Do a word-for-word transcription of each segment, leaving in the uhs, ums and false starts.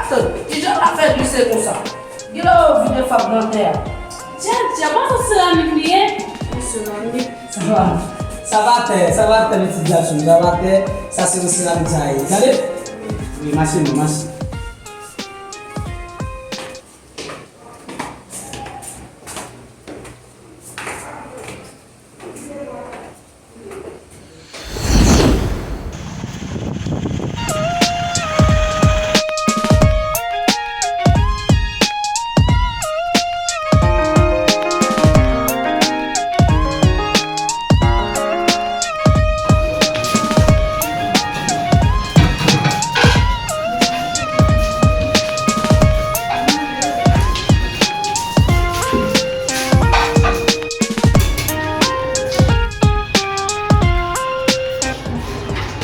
Kijan w ap fè glise konsa? Gen lè w vide fab nan tè a. Djè, djè, pa se seramik li ye? Wi, seramik. Sa va, sa va tè, sa va tè, pitit gason, sa va tè, sa se yon seramik sa ye. Tande? Wi, mache non, mache.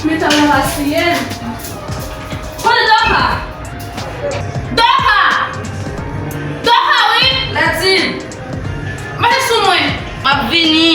Men tan nan pa siyen. Kote Dòka? Dòka! Dòka, wi! Ladin! Mache sou mwen! M ap vini!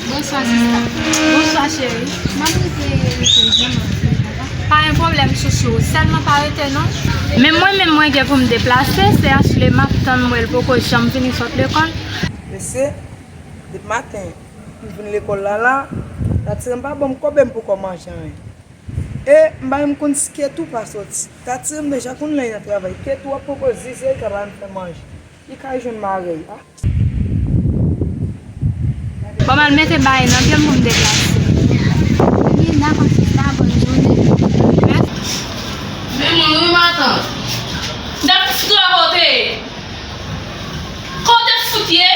Bonswa, sista. Bonswa, cheri. M ap rete lekòl, jan m ap fè, papa. Pa gen pwoblèm, chouchou. Sèlman pa rete, non. Men mwen menm, mwen gen pou m deplase. Se Ashley m ap tann, mwen, l poko janm vini sot lekòl. Mesye, depi maten, m vin lekòl la, la, Tati m pa ban m kòb e m poko manje anyen. E m pa menm konn si Ketou pa soti. Tati m deja konn lè l nan travay. Ketou ap poko zize, li ka ba m fè manje. Li ka jwenn marèy, a. Bon, m al mete bagay nan pye m pou m deplase. Ebyen, dakò, sista, bòn jounen. Mèsi. Men moun wi, matant. M t ap fout rabote. Kote fout ye?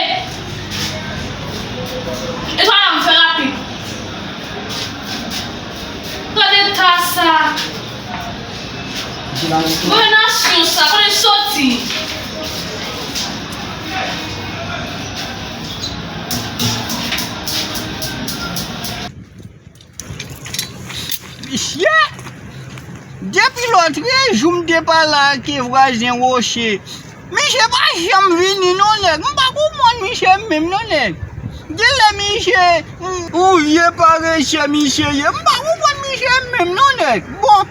E sa la m fè rapid. Gade ta sa. Relasyon sa, kote soti? Mesye! Depi lòt jou m te pale ak vwazen Woche, misye pa janm vini non nèg. M pa konprann misye menm non nèg. Genlè misye, yon vye parese misye ye. M pa konprann misye menm non nèg. Bon,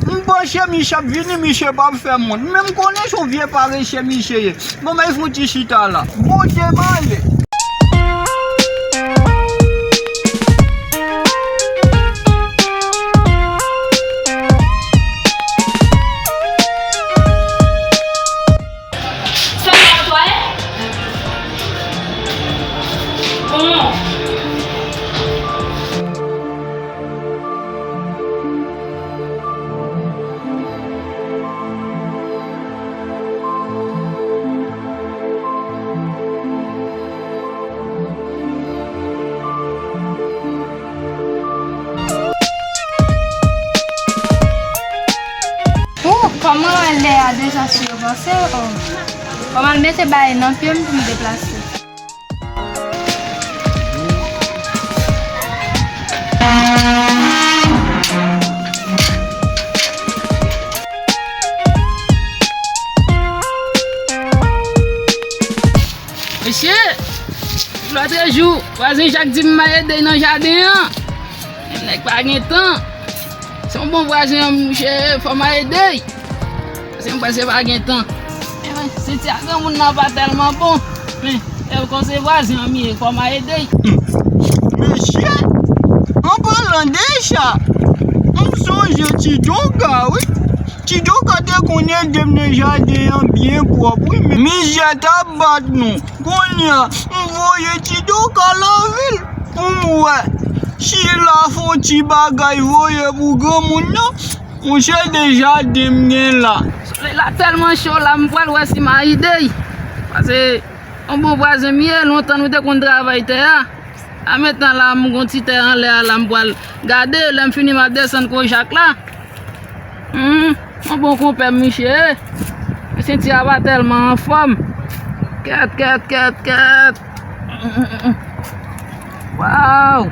m panse misye ap vini, misye p ap fè mond. Men m konnen se yon vye parese misye ye. Bon, men fouti chita la. Bondye m ale. Sa pa netwaye? Bon. Oh, kòman lè a deja sou yo panse? Oh. Kòman l mete bagay nan pye m pou m deplase? Mesye, lòt jou, vwazen Jak di m m a ede nan jaden an. Men nèg pa gen tan. Se yon bon vwazen an, misye, fò m a ede. Paske m panse pa gen tan. Ebyen, senti a granmoun nan pa tèlman bon. Men, e konse vwazen an m ye, fò m a ede. Mesye, an palan de sa, m sonje Ti Doka, wi. Ti Doka te konn ede m nan jaden an byen pwòp, wi, men mizè t ap bat nou. Kounye a, m voye Ti Doka lavil pou m wè. Chila fè yon ti bagay voye pou granmoun nan. Yon seri de jaden m gen la. Solèy la tèlman cho la, m pral wè si m a ide. Paske yon bon vwazen m ye, lontan nou te konn travay tè a. A mentan la, m gon ti tè anlè a la, m pral gade, lè m fini m a desann kou Jak la. Hmm, yon bon konpè m misye ye. Senti a pa tèlman anfòm. Kèt, kèt, kèt, kèt. Waw!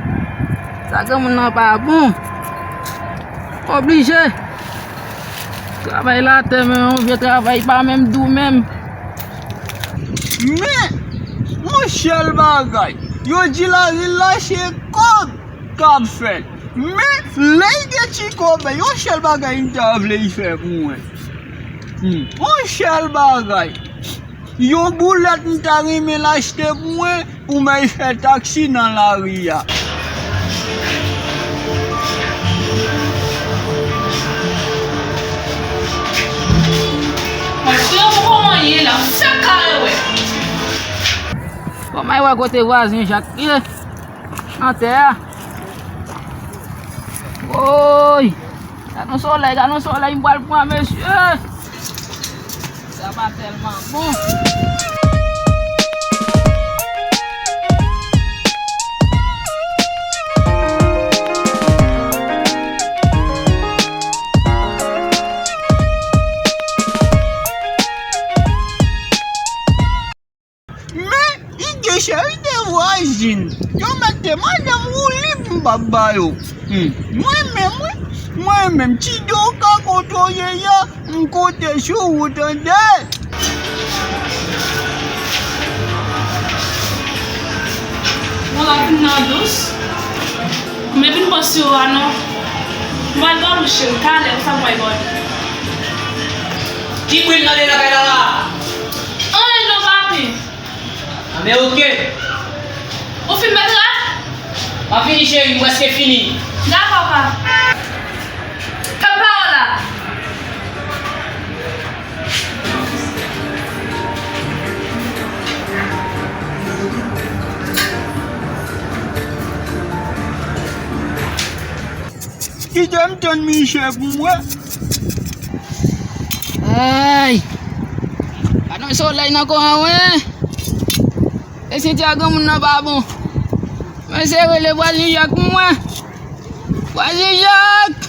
Sa granmoun nan pa bon. Oblije. Travay latè, men yon vye travay pa menm dou menm. Men, yon sèl bagay, yo di lavil la se kòb k ap fèt. Men, lè l gen ti kòb, yon sèl bagay m ta vle l fè pou mwen. Hmm, yon sèl bagay. Yon boulèt m ta renmen l achte pou mwen, pou m al fè taksi nan lari a. Monchè, ou kòman ye la? Ou fè kare wè. Bon, m al wè kote vwazen Jak ye. Nan tè a. Woy! Gad yon solèy, gad yon solèy, m pral pran, mesye! Sa pa tèlman bon. Men, li gen seri de vwazin. Yo mete madanm woulib m p ap ba yo. Hmm. Mwen menm, wi. Mwen menm, ti do ka kote w ye a, m konte sou ou, tande. Bon, l ap vin nan dous. Men vin pran siro a non. M pral ba w li, cheri, talè, konsa m pral ba w li. Ki bri n tande nan kay la la? Anyen non, papi. A, men oke. Ou fin met rad? Pa fini, cheri, m prèske fini. Dakò, pa. Tann pawòl la. Kite m tann misye pou mwen. Ay! Gad yon solèy nan kò an, wi. E senti a granmoun nan pa bon. Mwen se rele vwazen Jak pou mwen. Vwazen Jak!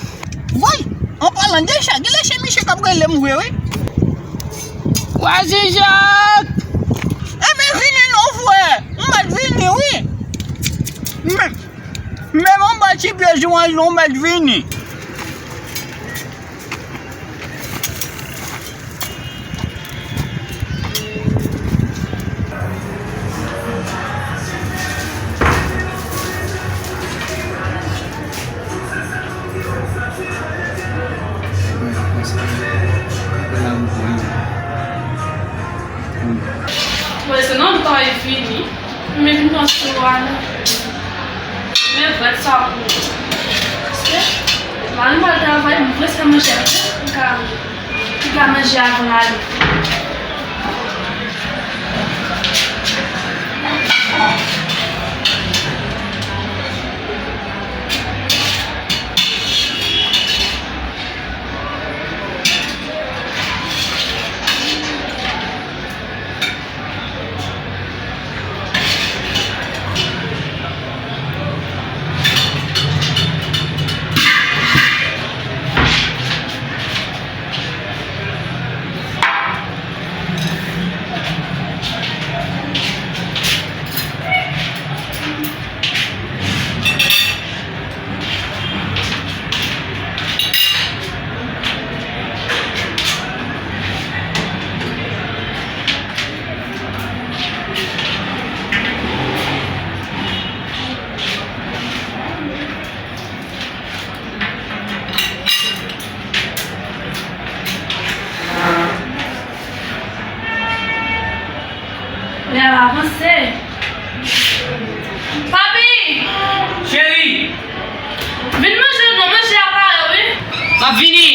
Woy! An palan de sa, genlè se misye k ap rele m vre, wi. Vwazen Jak! Enben, vini non, frè. M mèt vini, wi. Men, menm anba ti pye zwanj lan, ou mèt vini. Mwen se nan tan e fini. Men vin pran siro a non. Men vrèt sa pou ou. Paske mari m al travay, m prèske manje a. M ka, m ka manje avan l ale. Lè a avanse. Papi! Cheri! Vin manje non, manje a pare wi. M ap vini!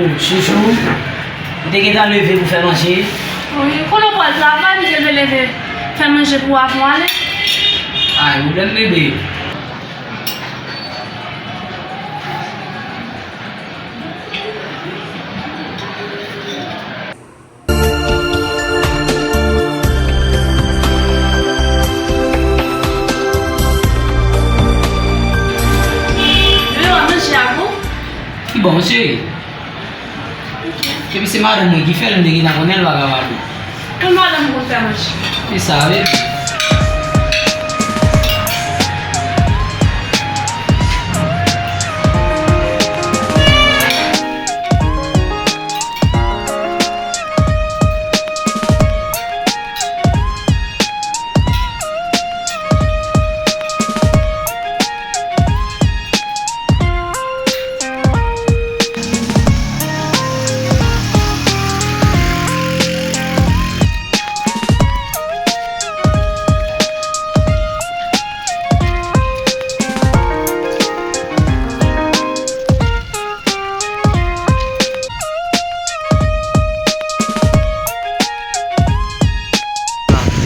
Chouchou, ou te gentan leve pou fè manje? Wi, konnen w pral travay, m te vle leve fè manje pou w avan w ale. Ay, pwoblèm bebe. Yo, manje a bon? Li bon, cheri. Epi se madanm mwen ki fè l, m te gentan konnen l pa ka pa bon. Tout madanm konn fè manje. Se sa, wi.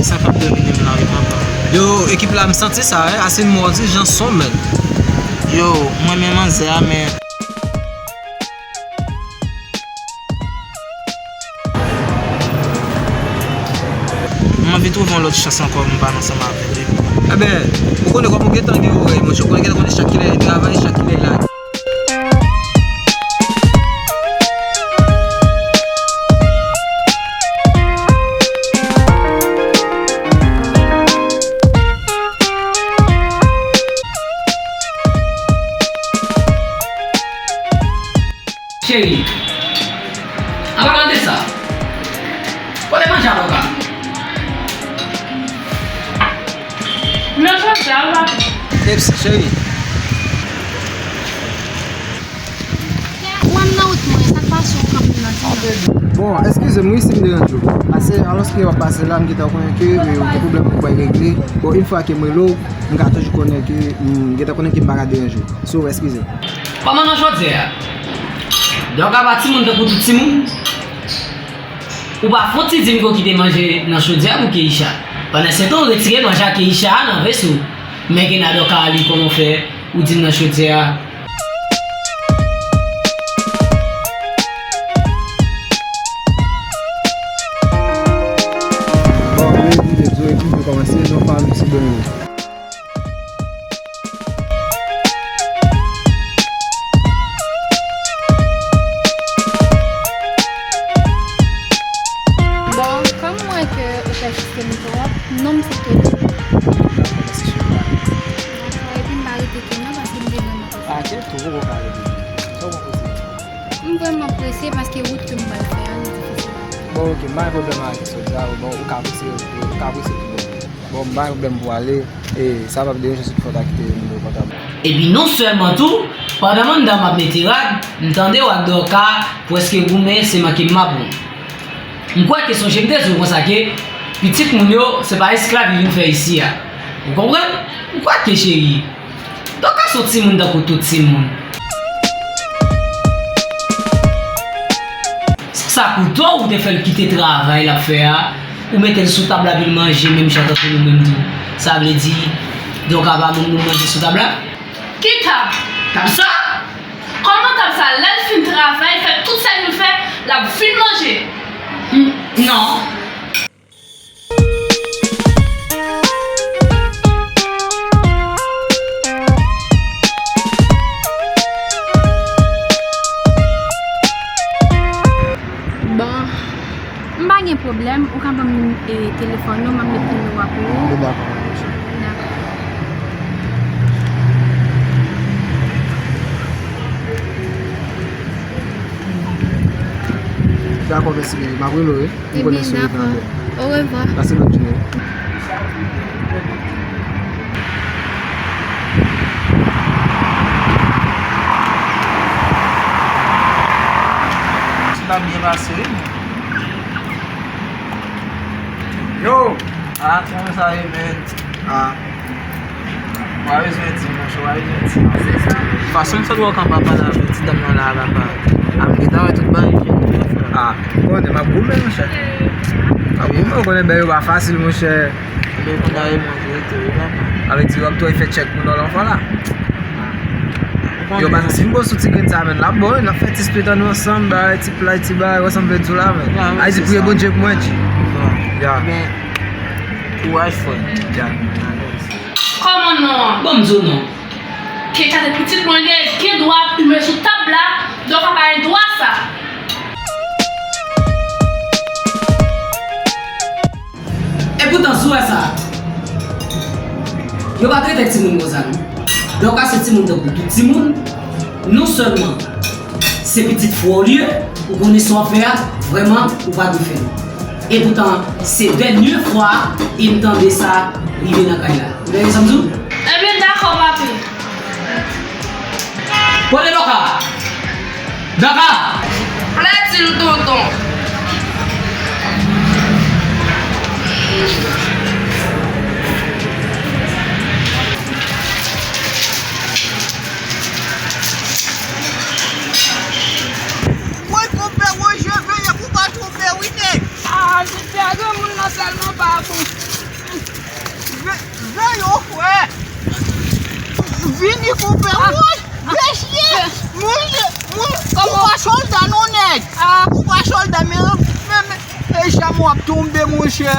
Sa k ap domine m la, wi, papa. Yo, ekip la, m santi sa, wi. Asin mòdi, jan son mèt. Yo, mwen men manzè a, men. M anvi twouve yon lòt chans ankò pou m pale ansanm avè l, wi. Enben, ou konnen kòman w gentan gen orèy, monchè, ou konnen gentan konnen chak kilè li travay, chak kilè li la. Cheri, an palan de sa, kote manje a Dòka? Nan chòdyè a, papi. Eps, cheri. Ou wè m nan wout mwen, sa k pase w kanpe nan ti nan? Bon, eskize m wi si m deranje w. Pase, alòske w ap pase la, m gentan konnen ke, e, ou gen pwoblèm pou w bay regle. Bon, yon fwa ke m rele w, m ka toujou konnen ke, m gentan konnen ke m pa ka deranje w. So, eskize m. Kòman nan chòdyè a? Dòka pa timoun tankou tout timoun? Ou pa fon ti di m ke w kite manje nan chòdyè a pou Keisha. Pandan se tan, ou retire manje a Keisha a nan veso. Men ke nan Dòka a, li kòman w fè, ou di m nan chòdyè a. Bon, wi, wi, wi, wi, kòmanse, non, pa m, se bon. Bon, kòm m wè ke ou pèsiste m twòp, non m se Kelly. Dakò, mèsi cheri. Dakò, epi m pa rete tou non, paske m te vrèman prese. Ah, Kelly, tou, ou poko ka rete. Sa w pran prese? M vrèman prese paske wout ke m pral fè a, li difisil. Bon, ok, m pa gen pwoblèm ak kesyon sa, bon, ou ka prese, ou ka prese tou, bon. Bon, m pa gen pwoblèm pou ale, e sa p ap deranje si toutfwa w ta kite nimewo pòtab ou. Epi non sèlman tou, pandan mandan m ap mete rad, m tande w ak Dòka prèske goumen, se manke m ap wont. M kwè ke sonje m te di w konsa ke pitit moun yo, se pa esklav yo vin fè isi a. Ou konprann? M kwè ke cheri. Dòka se yon timoun tankou tout timoun. Se sa kouto ou te fè l kite travay l ap fè a, ou mete l sou tab la vin manje menm jan tankou nou menm tou. Sa vle di, Dòka pa moun pou manje sou tab la? Ki tab? Tab sa? Kòman tab sa? Lè l fin travay, fè tout sa l vin fè, l ap vin manje? Hmm, non. Bon, m pa gen pwoblèm, ou ka ban m, e, telefòn ou, m ap met nimewo a pou ou. Dakò, dakò. Dakò, mèsi, m ap rele w, wi. M konnen si w gentan lè. Orebwa. Pase bòn jounen. Ti la byen pase, wi. Yo! Ah, kòman sa ye, man? Ah. Wa bezwen di, monchè, wa bezwen di. Se sa. Fason m sot wè w ka pale avèk ti dam nan la, papa. A m gentan wè tout bagay, chè. Ah, ou konnen m ap goumen, monchè. M ap goumen, ou konnen bèl yo pa fasil, monchè. Bèl konn ale montre tou, wi, papa. Avè di w ap touye fè tchèk pou nòl anfan la. Yo, paske si m bon sou ti grenn sa, menn, l ap bon, wi, n ap fè ti split an nou ansanm, bay, ti play, ti bay, wè sa m vle di w la, menn. Ay di priye Bondye pou mwen, G. Ya. Men, kouraj, frè. Ya. Kòman non an? Bon, m di w non. Ke kate pitit mwen gen, gen dwa ap imen sou tab la, donk a pa gen dwa sa. Epoutan, sou wè sa, yo pa trete timoun konsa, non. Donk a se timoun tankou tout timoun, non sèlman se pitit frè w li ye, ou konnen sa w ap fè a, vrèman, ou pa dwe fè l. Epoutan, se dènye fwa e m tande sa rive nan kay la. Ou tande sa m di w? Ebyen, dakò, papi. Kote Doka? Doka! Plèti l, tonton. Woy, konpè Woje, veye pou pa twonpe wi nèg. Ah, se pè granmoun nan tèlman pa bon. Ve-, veye, frè. Vini, konpè. Ah, woy, ah, mesye. Mwen, mwen, ou pa sòlda non, nèg. Ah. Ou pa sòlda, men, men, men, e janm w ap tonbe, monchè.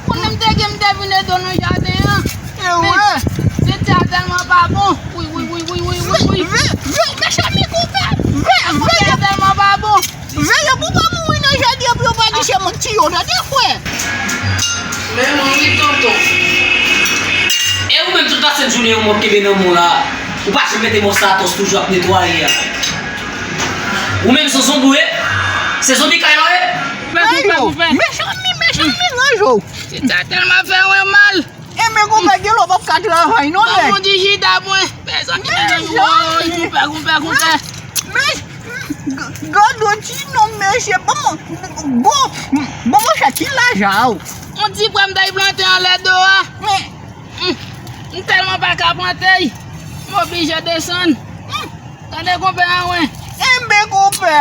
Konnen m te gen, m te vin ede w nan jaden an. E men, wè. Senti a tèlman pa bon. Wi, wi, wi, wi, wi, wi, wi. Ve, ve, mezanmi, konpè. Ve, ve. Senti a tèlman pa bon. Veye pou pa mouri nan jaden an pou yo pa di se mwen ki tiye w, tande, frè. Men mwen wi, tonton. E ou menm, tout lasent jounen, yon mòp kenbe nan men w la. Ou pa janm mete mòs la atò, toujou ap netwaye a. Ou menm se zonbi w ye? Se zonbi kay la w ye? Mezanmi, mezanmi, ranje w. Tèt sa tèlman fè mwen mal. Enben, konpè, gen lè w p ap ka travay non, nèg. Ban m yon ti chita mwen. Mezanmi, mezanmi, woy, konpè, konpè, konpè. Men, men, g-, gade yon ti nonm, mesye, bon, bon, bon, monchè, ki laj a w? Yon ti pwa m t al plante anlè do a. Men, m, m tèlman pa ka plante, m oblije desann. Tande konpè a mwen. Enben konpè,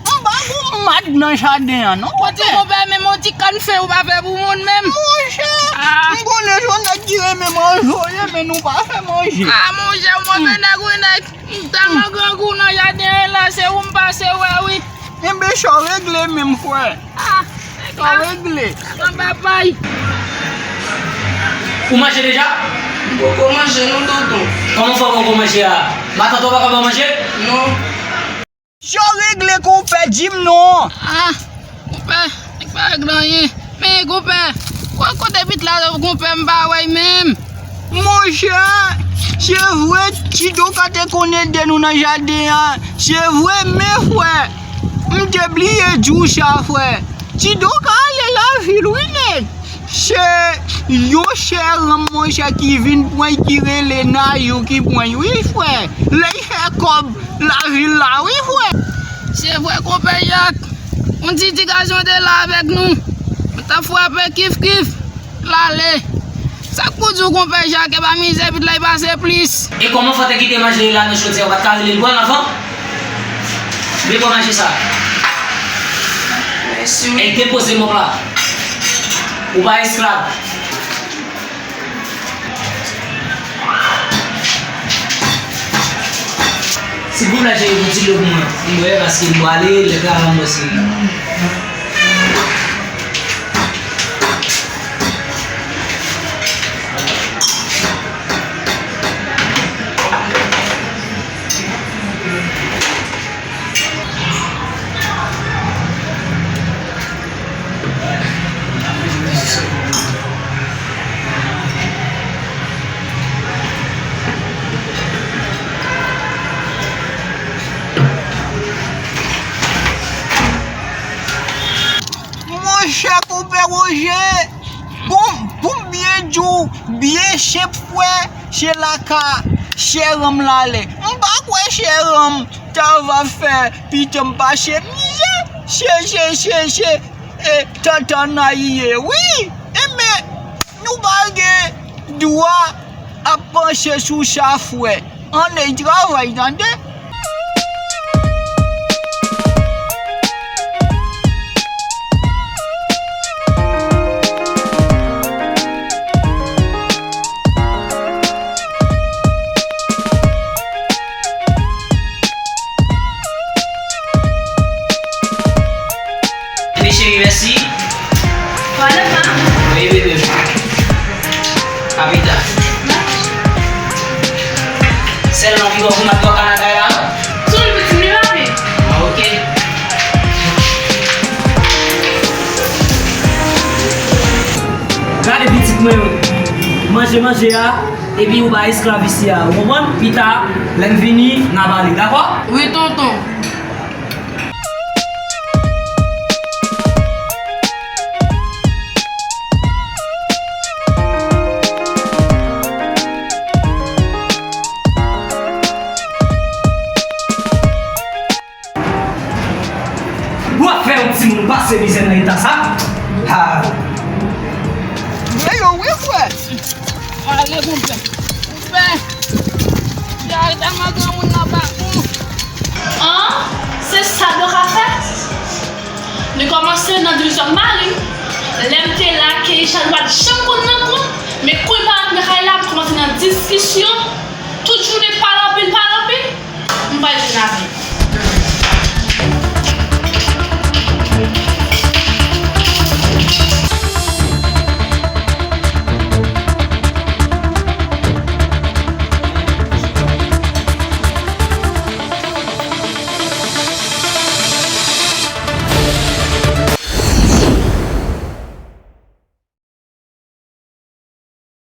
m pa gon mad nan jaden an non. Kote konpè, menm yon ti kann fen ou pa fè pou moun menm. Monchè, ah, m konnen se yon nèg ki renmen manje w ye, men nou pa fè manje. Ah, monchè, ou move nèg wi nèg. M tèlman grangou nan jaden an la, se ou m pase wè wi. Enben sa w regle menm frè. Ah, sa w regle. Anba pay. Ou manje deja? M poko manje non, tonton. Kòman fè w poko manje a? Matant ou pa ka ba w manje? Non. Sa w regle konpè, di m non. Ah, konpè, nèg pa regle anyen. Men konpè, kote pit la, konpè, m pa wè l menm. Monchè, se vre, Ti Doka te konn ede nou nan jaden an. Se vre, men frè, m te bliye di w sa, frè. Ti Doka ale lavil wi, nèg. Se yon chè ranm, monchè, ki vin pran l, ki rele Nayou ki pran l wi, frè. Lè l fè kòb lavil la wi, frè. Se vre, konpè Jak. Yon ti, ti gason te la avèk nou. Mwen t ap frape kif kif. L ale. Sa k pou di w konpè Jak, e pa mizè pit la, e pase plis. E kòman fò te kite manje la nan chodyè, ou pa t ka rele l pran l anvan? Vin pran manje sa. Mèsi. E depoze mòp la. Ou pa esklav. Silvouplè, cheri, pou ti dlo pou mwen. M bwè paske m prale, lè travay mwen se. Monchè, konpè Woje, bon, pou m byen di w, byen senp, frè, se la ka chè ranm la ale. M pa kwè chè ranm ta va fè pitit m pase mizè. Se, se, se, se, e, tantanay ye, wi. Enben, nou pa gen dwa ap panse sou sa, frè. Ann al travay, tande. Bebe, a pita. Sèlman piga w pou m ap bò kanakay la. Sou l pitit li papi. Ah, ok. Gade pitit mwen yo. Manje manje a, epi ou pa esklav isi a. Ou konprann? Pita, lè m vini, n a pale, dakò? Wi, tonton. W ap fè yon timoun pase mizè nan eta sa? Ha! Men yo wi, frè. Ale, konpè. Konpè. Fi a tèlman granmoun nan pa bon. An, se sa Doka fè? Li kòmanse nan divizyon ak mari m. Lè m te la, Keisha li pa t janm konn nan kont, men kou l parèt nan kay la, m kòmanse nan diskisyon. Tout jounen pale anpil, pale anpil. M pa jwenn avè l.